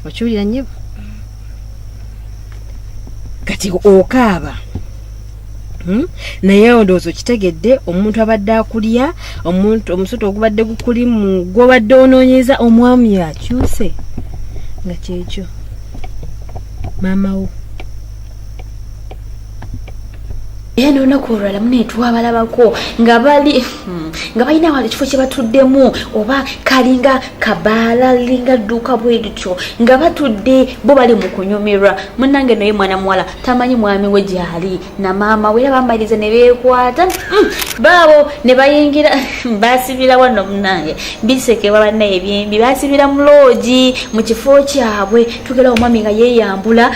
Okiwulira nnyabo? Kati okaaba. Naye ndowooza okitegedde, omuntu abadde akulya, omuntu omusota ogubadde gukulimu gw'obadde onoonyeza omwami akyuse nga kyekyo maama wo. Era n'olunaku olulala mune twabalabako nga bali nga balina wano ekifo kye batuddemu oba kalinga kabaala linga dduuka bwe lityo nga batudde bo bali mu kunyumirwa. Munnange naye mwana muwala tamanyi mwami we gyali na maama we, era bamaliriza ne beekwata baabo ne bayingira baasibira wano munnange bisekebwa bannaye ebyembi baasibira mu loogi mu kifo kyabwe. Tugera omwami nga yeeyambula,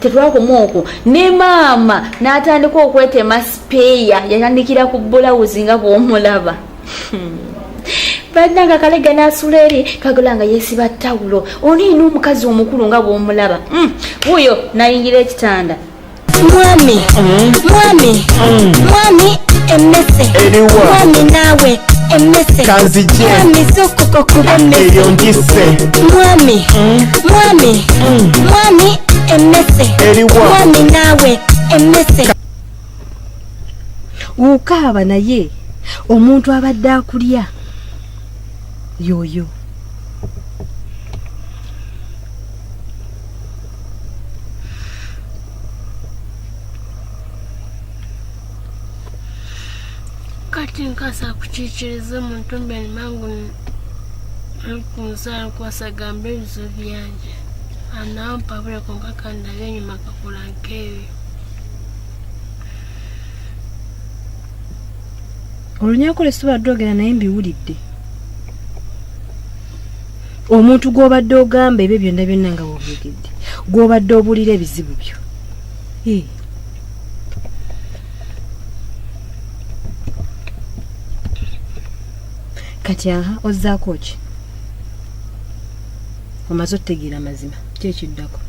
tetwakoma okwo ne maama n'atandika okwetema sipeeya, yatandikira ku bulawuzi nga bw'omulaba. Bannange akalega n'asula eri kagula nga yeesiba ttawulo, ono yina omukazi omukulu nga bw'omulaba. Wuuyo n'ayingira ekitanda. Mwami, mwami, mwami emmese. Eriwa? Mwami naawe emmese. Kanzije. Mwami zuukuka okuba emmese. Eryo ngisse. Mwami, mwami, mwami emmese. Eriwa? Mwami naawe emmese. Okaaba naye omuntu abadde akulya yoyo. Kati nkasa kukiikiriza omuntu mbere mangu nkunzaala nkwasagamba ebizibu byangye anawo mpabule konka kandabe enyuma akakora nk'ebyo. Olunyakole sibadde ogera naye mbiwulidde. Omuntu gw'obadde ogamba ebyo byonna byonna nga bw'obyogedde, gw'obadde obuulira ebizibu byo. Kati aha ozzaako ki? Omaze otutegeera amazima, ki ekiddako?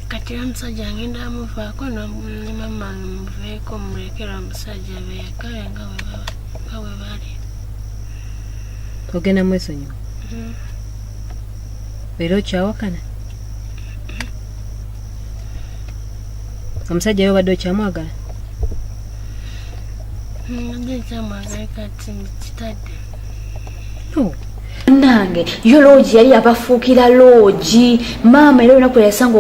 Kati era omusajja ngenda amuvaako ne mama muveeko mulekere omusajja beeyagale nga bwe bali. Ogenda mwesonyiwa? Era okyawakana? Omusajja yo obadde okyamwagala? Mbadde nkyamwagala kati kitadde. No. Nange yo loogi yali yabafuukira loogi maama, era olunaku yasanga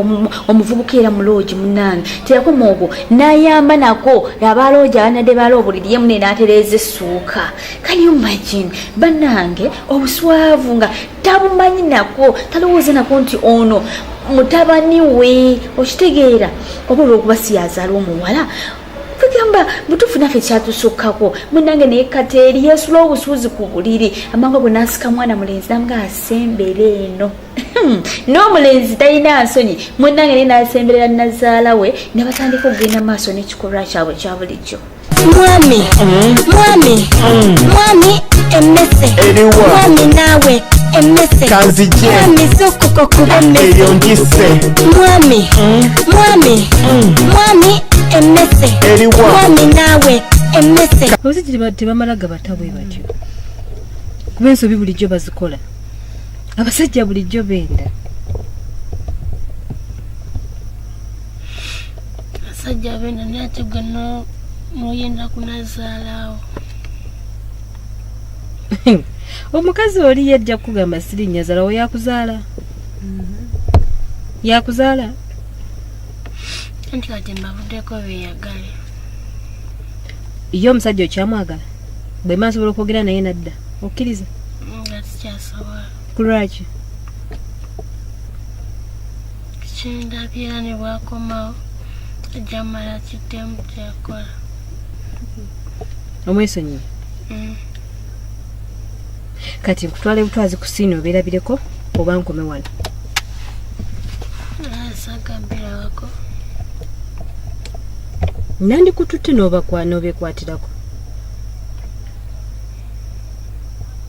omuvubuka era mu loogi munnange teyakoma okwo n'ayamba nako abaloogi abanadde bala obuliri ye munne n'atereeza essuuka. Can you imagine bannange obuswavu nga tabumanyi nako talowooza nako nti ono mutabani we, okitegeera oba olw'okuba si yazaala omuwala tugamba butuufu naffe kyatusukkako munnange. Naye kateeri yeesula obusuuzi ku buliri amangu ago n'asika mwana mulenzi namuga asembere eno. N'omulenzi talina nsonyi munnange naye n'asemberera nazaala we ne batandika okugenda maaso n'ekikolwa kyabwe ekya bulijjo. Mwami, mwami, mwami emmese. Eriwa? Mwami naawe emmese. Kanzije. Mwami zuukuka okuba emmese. Eryo ngisse. Mwami, mwami, mwami emmese. Eriwa? Mwami naawe emmese. Abasajja tebamala gabata bwe batyo, kuba ensobi bulijjo bazikola. Abasajja bulijjo benda. Abasajja benda naye ate gwe n'oyenda kunazaalaawo. Omukazi oli yajja kukugamba siri nnyazaala wo, yakuzaala? Yakuzaala? Anti kati mbavuddeko beeyagale. Ye omusajja okyamwagala? Bwe mba nsobola okwogera naye nadda, okkiriza? Nga sikyasobola. Ku lwaki? Kindabye era ne bwakomawo ajja mala kiddemu kyakola. Omwesonyiwe? Kati nkutwala ebutwazi ku siini obeerabireko oba nkome wano? Saga mbirabako. Nandikututte n'obekwatirako.